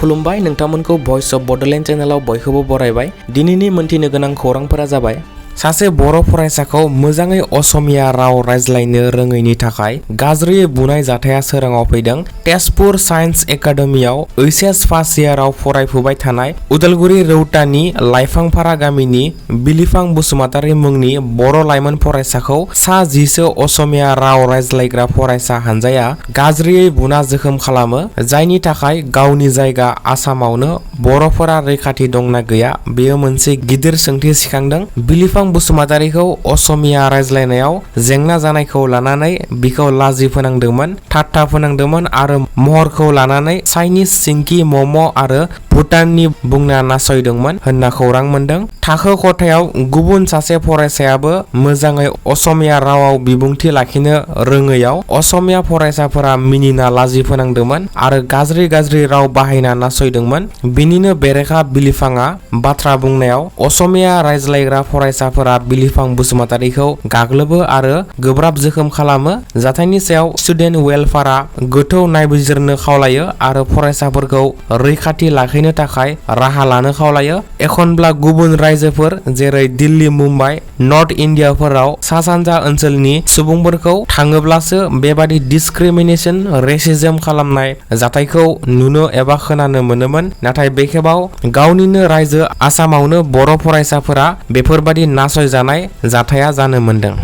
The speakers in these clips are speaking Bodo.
खुलुमबाय नोंथांमोनखौ भइस अफ बडोलेण्ड चेनेलाव बयखौबो बरायबाय। दिनैनि मोनथिनो गोनां खौरांफोरा जाबाय सासे बर' फरायसाखौ मोजाङै असमिया राव रायज्लायनो रोङैनि थाखाय गाज्रियै बुनाय जाथाया सोराङाव फैदों। तेजपुर साइन्स एकाडेमियाव ओइचएस फार्स्ट इयाराव फरायफुबाय थानाय उदालगुरि रौतानि लाइफांफारा गामिनि बिलिफां बसुमतारी मुंनि बर' लाइमोन फरायसाखौ सा 10 असमिया राव रायज्लायग्रा फरायसा हानजाया गाज्रियै बुना जोखोम खालामो, जायनि थाखाय गावनि जायगा आसामावनो बर'फोरा रैखाथि दंना गैया बेयो मोनसे गिदिर सोंथि सिखांदों। बिलिफां बसुमतारीखौ असमिया रायज्लायनायाव जेंना जानायखौ लानानै बिखौ लाजि फोनांदोंमोन, ठाट्टा फोनांदोंमोन आरो महरखौ लानानै चाइनिज सिंकि मम' आरो भुटाननि बुंना नासयदोंमोन होनना खौरां मोनदों। थाखो खथायाव गुबुन सासे फरायसायाबो मोजाङै असमिया रावाव बिबुंथि लाखिनो रोङैयाव असमिया फरायसाफोरा मिनिना लाजि फोनांदोंमोन आरो गाज्रि राव बाहायना नासयदोंमोन। बिनिनो बेरेखा बिलिफाङा बाथ्रा बुंनायाव असमिया रायज्लायग्रा फरायसाफोरा बिलिफां बसुमतारीखौ गाग्लोबो आरो गोब्राब जोखोम खालामो। जाथायनि सायाव स्टुडेन्ट वेलफेयारआ गोथौ नायबिजिरनो खावलायो आरो फरायसाफोरखौ रैखाथि लाखिनो थाखाय राहा लानो खावलायो। एखनब्ला गुबुन रायजोफोर जेरै दिल्ली, मुम्बाइ, नर्थ इन्डियाफोराव सा सानजा ओनसोलनि सुबुंफोरखौ थाङोब्लासो बेबादि डिसक्रिमिनेशन रेसिजम खालामनाय जाथायखौ नुनो एबा खोनानो मोनोमोन, नाथाय बे खेबाव गावनिनो रायजो आसामावनो बर' फरायसाफोरा बेफोरबादि नासयजानाय जाथाया जानो मोनदों।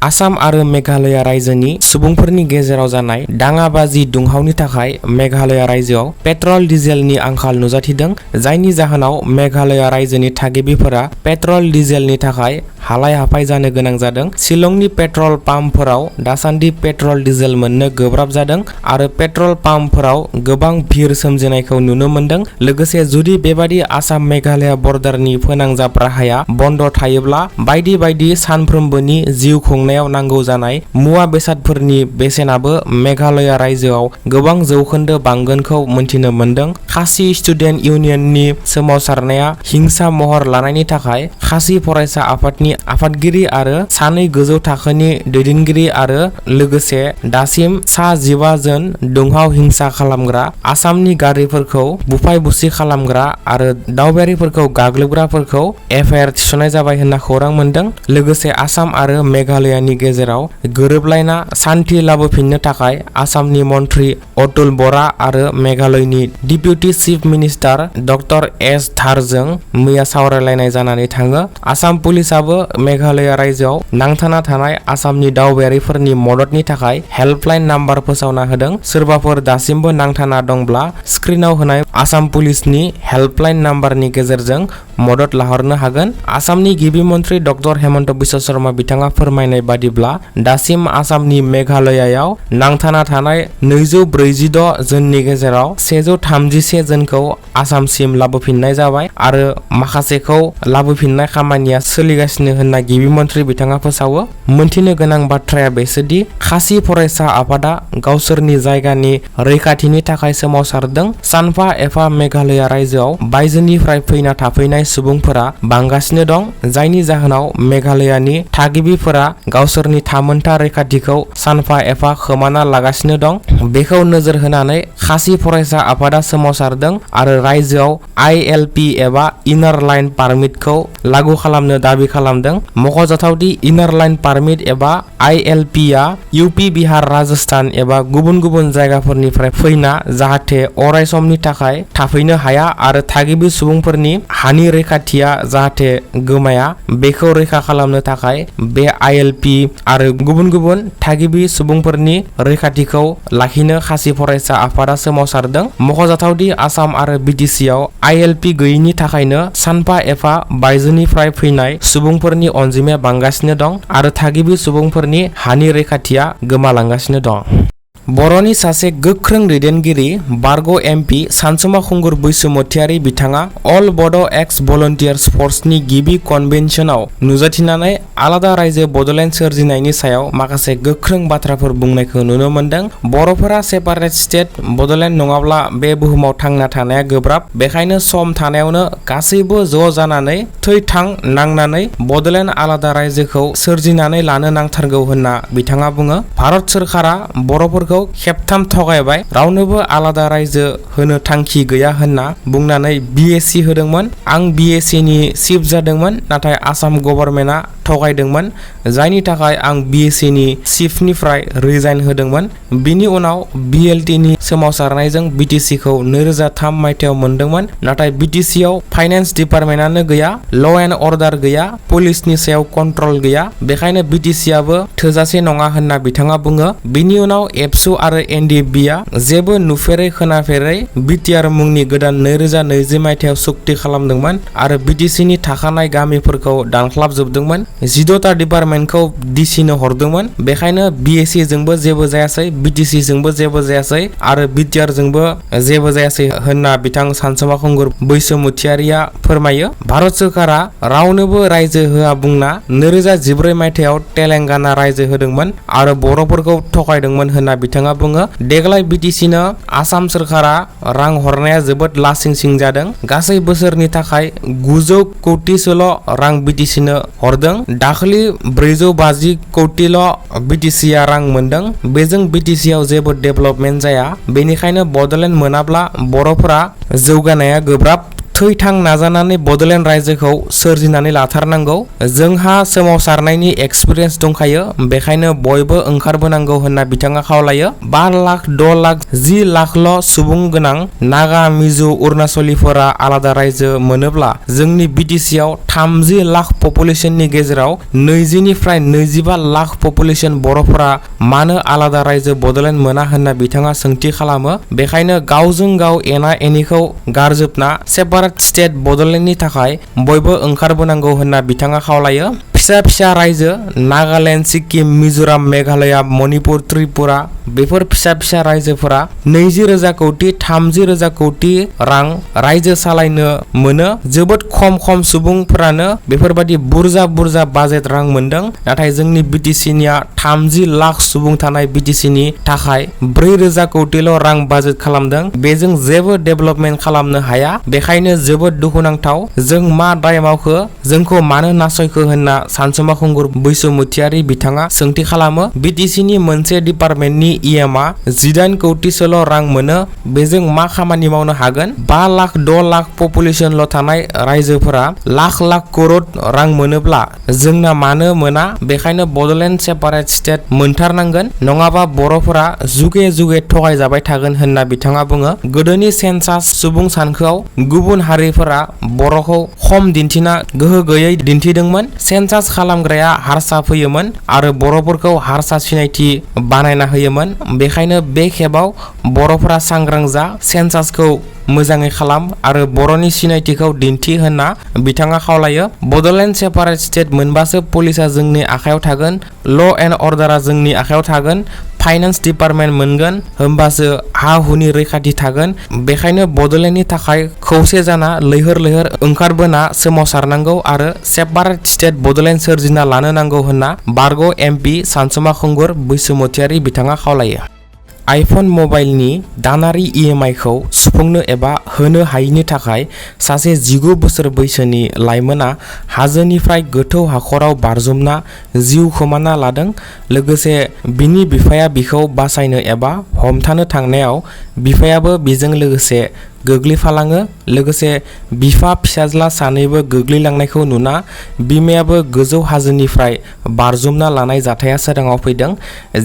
आसाम आरो मेघालय रायजोनि सुबुंफोरनि गेजेराव जानाय दाङाबाजि दुंहावनि थाखाय मेघालय रायजोआव पेट्रल डिजेलनि आंखाल नुजाथिदों, जायनि जाहोनाव मेघालय रायजोनि थागिबिफोरा पेट्रल डिजेलनि थाखाय हालाय हाफाय जानो गोनां जादों। शिलंनि पेट्रल पाम्पफोराव दासान्दि पेट्रल डिजेल मोननो गोब्राब जादों आरो पेट्रल पाम्पफोराव गोबां भिर सोमजिनायखौ नुनो मोनदों। लोगोसे जुदि बेबादि आसाम मेघालय बर्डारनि फोनांजाब राहाया बन्द थायोब्ला बायदि सानफ्रोमबोनि जिउ खुंनायाव नांगौ जानाय मुवा बेसादफोरनि बेसेनाबो मेघालय रायजोआव गोबां जौखोन्दो बांगोनखौ मोनथिनो मोनदों। खासि स्टुडेन्ट इउनियननि सोमावसारनाया हिंसा महर लानायनि थाखाय खासि फरायसा आफादनि आफादगिरि आरो सानै गोजौ थाखोनि दैदेनगिरि आरो लोगोसे दासिम सा 15 जन दुंहाव हिंसा खालामग्रा, आसामनि गारिफोरखौ बुफाय बुसि खालामग्रा आरो दावबायारिफोरखौ गाग्लोबग्राफोरखौ एफआइआर थिसननाय जाबाय होनना खौरां मोनदों। लोगोसे आसाम आरो मेघालयनि गेजेराव गोरोबलायना सान्थि लाबोफिननो थाखाय आसामनि मन्त्रि अतुल बरा आरो मेघालयनि डिप्युटि चिफ मिनिस्टार डक्टर एस धारजों मैया सावरायलायनाय जानानै थाङो। आसाम पुलिसाबो मेघालय रायजोआव नांथाना थानाय आसामनि दावबायारिफोरनि मददनि थाखाय हेल्पलाइन नाम्बार फोसावना होदों। सोरबाफोर दासिमबो नांथाना दंब्ला स्क्रिनाव होनाय आसाम पुलिसनि हेल्पलाइन नाम्बारनि गेजेरजों मदद लाहरनो हागोन। आसामनि गिबि मन्त्रि डक्टर हेमन्त बिश्व शर्मा बिथाङा फोरमायनाय बादिब्ला दासिम आसामनि मेघालयाव नांथाना थानाय 246 जननि गेजेराव 131 जनखौ आसामसिम लाबोफिननाय जाबाय आरो माखासेखौ लाबोफिननाय खामानिया सोलिगासिनो होनना गिबि मन्त्रि बिथाङा फोसावो। मोनथिनो गोनां बाथ्राया बेसोदि खासि फरायसा आफादा गावसोरनि जायगानि रैखाथिनि थाखाय सोमावसारदों। सानफा एफा मेघालय रायजोआव बायजोनिफ्राय फैना थाफैनाय सुबुंफोरा बांगासिनो दं, जायनि जाहोनाव मेघालयनि थागिबिफोरा गावसोरनि थामोनथा रैखाथिखौ सानफा एफा खोमाना लागासिनो दं। बेखौ नोजोर होनानै खासि फरायसा आफादा सोमावसारदों आरो रायजोआव ILP एबा इनार लाइन पारमिटखौ लागू खालामनो दाबि खालामदों। मख'जाथावदि इनार लाइन पारमिट एबा ILP आ UP, बिहार, राजस्थान एबा गुबुन जायगाफोरनिफ्राय फैना जाहाथे अराय समनि थाखाय थाफैनो हाया आरो थागिबि सुबुंफोरनि हानि रैखाथिया जाहाथे गोमाया बेखौ रैखा खालामनो थाखाय बे ILP आरो गुबुन थागिबि सुबुंफोरनि रैखाथिखौ लाखिनो खासि फरायसा आफादा सोमावसारदों। मख'जाथावदि आसाम आरो BTC आव ILP गैयिनि थाखायनो सानफा एफा बायजोनिफ्राय फैनाय सुबुंफोरनि अनजिमाया बांगासिनो दं आरो थागिबि सुबुंफोरनि हानि रैखाथिया गोमालांगासिनो दं। बर'नि सासे गोख्रों दैदेनगिरि बारग' MP सानसुमा खुंगुर बैसुमतियारि बिथाङा अल बड' एक्स भलन्टियार्स फर्सनि गिबि कनभेनसनाव नुजाथिनानै आलादा रायजो बड'लेण्ड सोरजिनायनि सायाव माखासे गोख्रों बाथ्राफोर बुंनायखौ नुनो मोनदों। बर'फोरा सेपारेट स्टेट बड'लेण्ड नङाब्ला बे बुहुमाव थांना थानाया गोब्राब, बेखायनो सम थानायावनो गासैबो ज' जानानै थै-थां नांनानै बड'लेण्ड आलादा रायजोखौ सोरजिनानै लानो नांथारगौ होनना बिथाङा बुङो। भारत सोरखारा बर'फोरखौ रायजोफोरखौ खेबथाम थगायबाय रावनोबो आलादा रायजो होनो थांखि गैया होनना बुंनानै BSc होदोंमोन। आं BSc नि चिफ जादोंमोन नाथाय आसाम गभर्नमेन्टआ थगायदोंमोन जायनि थाखाय आं BSc नि चिफनिफ्राय रिजाइन होदोंमोन। बिनि उनाव BLT नि सोमावसारनायजों BTC खौ 2003 मायथाइयाव मोनदोंमोन नाथाय BTC आव फाइनेन्स डिपार्टमेन्टआनो गैया, ल एन्ड अर्डार गैया, पुलिसनि सायाव कन्ट्रल गैया, बेखायनो BTC आबो थोजासे नङा होनना बिथाङा बुङो। बिनि उनाव एबसु आरो NDB आ जेबो नुफेरै खोनाफेरै BTR मुंनि गोदान 2020 मायथाइयाव सुक्ति खालामदोंमोन आरो BTC नि थाखानाय गामिफोरखौ दानख्लाबजोबदोंमोन। 14टा डिपार्टमेन्टखौ DC नो हरदोंमोन। बेखायनो BSc जोंबो जेबो जायासै, BTC जोंबो जेबो जायासै आरो BTR जोंबो जेबो जायासै होनना बिथां सानसुमा खुंगुर बैसोमुथियारिया फोरमायो। भारत सोरखारा रावनोबो रायजो होआ बुंना 2014 मायथाइयाव तेलेंगाना रायजो होदोंमोन आरो बर'फोरखौ थगायदोंमोन होनना बिथाङा बुङो। देग्लाय BTC नो आसाम सोरखारा रां हरनाया जोबोद लासिंसिं जादों। गासै बोसोरनि थाखाय 900 कौटिसोल' रां BTC नो हरदों। दाखालि 450 कौटिल' BTC आ रां मोनदों। बेजों BTC आव जेबो डेभेलपमेन्ट जाया। बेनिखायनो बड'लेण्ड मोनाब्ला बर'फोरा जौगानाया गोब्राब। थैथां नाजानानै बड'लेण्ड रायजोखौ सोरजिनानै लाथारनांगौ। जोंहा सोमावसारनायनि एक्सपिरियेन्स दंखायो, बेखायनो बयबो ओंखारबोनांगौ होनना बिथाङा खावलायो। 5 लाख, 6 लाख, 10 लाखल' सुबुं गोनां नागा, मिजु, अरुणाचलिफोरा आलादा रायजो मोनोब्ला जोंनि BTC आव 30 लाख पपुलेसननि गेजेराव 20 निफ्राय 25 लाख पपुलेसन बर'फोरा मानो आलादा रायजो बड'लेण्ड मोना होनना बिथाङा सोंथि खालामो। बेखायनो गावजों गाव एना एनिखौ गारजोबना सेपारेट स्टेट बड'लेण्डनि थाखाय बयबो ओंखारबोनांगौ होनना बिथाङा खावलायो। फिसा फिसा रायजो नागालेण्ड, सिक्किम, मिजोराम, मेघालया, मणिपुर, त्रिपुरा बेफोर फिसा फिसा रायजोफोरा 20,000 कौटि, 30,000 कौटि रां रायजो सालायनो मोनो। जोबोद खम सुबुंफोरानो बेफोरबायदि बुरजा बाजेट रां मोनदों। नाथाय जोंनि BTC निया 30 लाख सुबुं थानाय BTC नि थाखाय 4,000 कौटिल' रां बाजेट खालामदों। बेजों जेबो डेभेलपमेन्ट खालामनो हाया। बेखायनो जोबोद दुखुनांथाव। जों मा दाय मावखो, जोंखौ मानो नासयखो होनना सानसुमा खुंगुर बैसोमुथियारि बिथाङा सोंथि खालामो। BTC नि मोनसे डिपार्टमेन्टनि EM आ 18 कौटिसोल' रां मोनो। बेजों मा खामानि मावनो हागोन? 5 लाख, 6 लाख पपुलेसनल' थानाय रायजोफोरा लाख करोड़ रां मोनोब्ला जोंना मानो मोना? बेखायनो बड'लेण्ड सेपारेट स्टेट मोनथारनांगोन, नङाबा बर'फोरा जुगे जुगे थगायजाबाय थागोन होनना बिथाङा बुङो। गोदोनि सेन्सास सुबुं सानखोआव गुबुन हारिफोरा बर'खौ खम दिन्थिना गोहो गैयै दिन्थिदोंमोन। सेन्सास खालामग्राया हारसा फैयोमोन आरो बर'फोरखौ हारसा सिनायथि बानायना होयोमोन। बेखायनो बे खेबाव बर'फोरा सांग्रां जा, सेन्सासखौ मोजाङै खालाम आरो बर'नि सिनायथिखौ दिन्थि होनना बिथाङा खावलायो। बड'लेण्ड सेपारेट स्टेट मोनबासो पुलिसा जोंनि आखायाव थागोन, ल एन्ड अर्डारा जोंनि आखायाव थागोन, फाइनान्स डिपार्टमेन्ट मोनगोन, होमबासो हा हुनि रैखाथि थागोन। बेखायनो बड'लेण्डनि थाखाय खौसे जाना लैहोर ओंखारबोना सोमावसारनांगौ आरो सेपारेट स्टेट बड'लेण्ड सोरजिना लानो नांगौ होनना बारग' MP सानसुमा खुंगुर बैसोमुथियारि बिथाङा खावलायो। आइफन मबाइलनि दानारि EMI खौ सुफुंनो एबा होनो हायैनि थाखाय सासे 19 बोसोर बैसोनि लाइमोना हाजोनिफ्राय गोथौ हाखराव बारजुमना जिउ खोमाना लादों। लोगोसे बिनि बिफाया बिखौ बासायनो एबा हमथानो थांनायाव बिफायाबो बिजों लोगोसे गोग्लैफालाङो। लोगोसे बिफा फिसाज्ला सानैबो गोग्लैलांनायखौ नुना बिमायाबो गोजौ हाजोनिफ्राय बारजुमना लानाय जाथाया सोराङाव फैदों,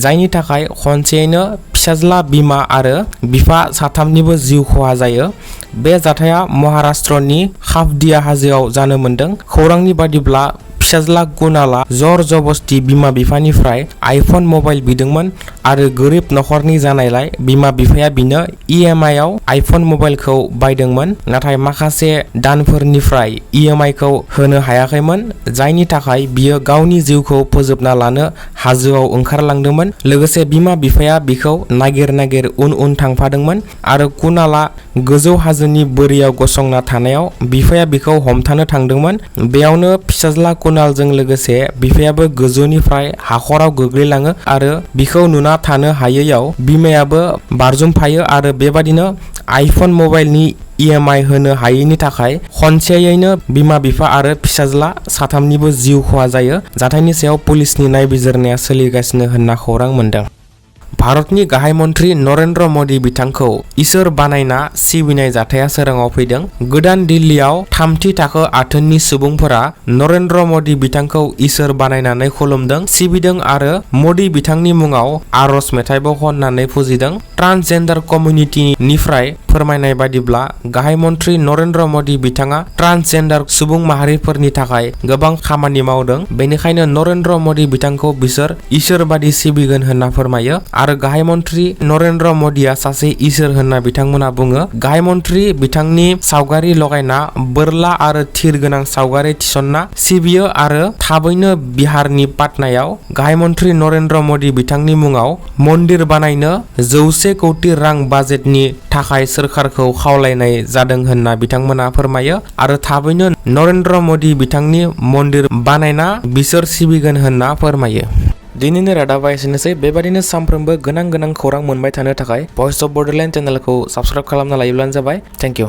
जायनि थाखाय खनसेयैनो फिसाज्ला, बिमा आरो बिफा साथामनिबो जिउ खहा जायो। बे जाथाया महाराष्ट्रनि खाफदिया हाजोआव जानो मोनदों। खौरांनि बादिब्ला फिसाज्ला कुणाला जर जबस्ति बिमा बिफानिफ्राय आइफन मबाइल बिदोंमोन आरो गोरिब नखरनि जानायलाय बिमा बिफाया बिनो EMI आव आइफन मबाइलखौ बायदोंमोन, नाथाय माखासे दानफोरनिफ्राय EMI खौ होनो हायाखैमोन, जायनि थाखाय बियो गावनि जिउखौ फोजोबना लानो हाजोआव ओंखारलांदोंमोन। लोगोसे बिमा बिफाया बिखौ नागिर उन थांफादोंमोन आरो कुणाला गोजौ हाजोनि बोरियाव गसंना थानायाव बिफाया बिखौ हमथानो थांदोंमोन। बेयावनो फिसाज्ला कुणालजों लोगोसे बिफायाबो गोजौनिफ्राय हाखराव गोग्लैलाङो आरो बिखौ नुना थानो हायैयाव बिमायाबो बारजुमफायो आरो बेबादिनो आइफन मबाइलनि EMI होनो हायैनि थाखाय खनसेयैनो बिमा बिफा आरो फिसाज्ला साथामनिबो जिउ खहा जायो। जाथायनि सायाव पुलिसनि नायबिजिरनाया सोलिगासिनो होनना खौरां मोनदों। भारतनि गाहाय मन्त्रि नरेन्द्र मदि बिथांखौ इसोर बानायना सिबिनाय जाथाया सोराङाव फैदों। गोदान दिल्लीयाव थामथि थाखो आथोननि सुबुंफोरा नरेन्द्र मदि बिथांखौ इसोर बानायनानै खुलुमदों, सिबिदों आरो मदि बिथांनि मुङाव आरज मेथाइबो खननानै फुजिदों। ट्रान्सजेन्डार कमिउनिटिनिफ्राय फोरमायनाय बादिब्ला गाहाय मन्त्रि नरेन्द्र मदि बिथाङा ट्रान्सजेन्डार सुबुं माहारिफोरनि थाखाय गोबां खामानि मावदों, बेनिखायनो नरेन्द्र मदि बिथांखौ बिसोर इसोर बादि सिबिगोन होनना फोरमायो आरो गाहाय मन्त्रि नरेन्द्र मदिया सासे इसोर होनना बिथांमोना बुङो। गाहाय मन्त्रि बिथांनि सावगारि लगायना बोरला आरो थिर गोनां सावगारि थिसनना सिबियो आरो थाबैनो बिहारनि पाटनायाव गाहाय मन्त्रि नरेन्द्र मदि बिथांनि मुङाव मन्दिर बानायनो 100 कौटि रां बाजेटनि थाखाय सोरखारखौ खावलायनाय जादों होनना बिथांमोना फोरमायो आरो थाबैनो नरेन्द्र मदि बिथांनि मन्दिर बानायना बिसोर सिबिगोन होनना फोरमायो। दिनैनि रादाबा एसेनोसै। बेबादिनो सानफ्रोमबो गोनां खौरां मोनबाय थानो थाखाय भइस अफ बडलेण्ड चेनेलखौ साबस्क्राइब खालामना लायोब्लानो जाबाय। Thank you.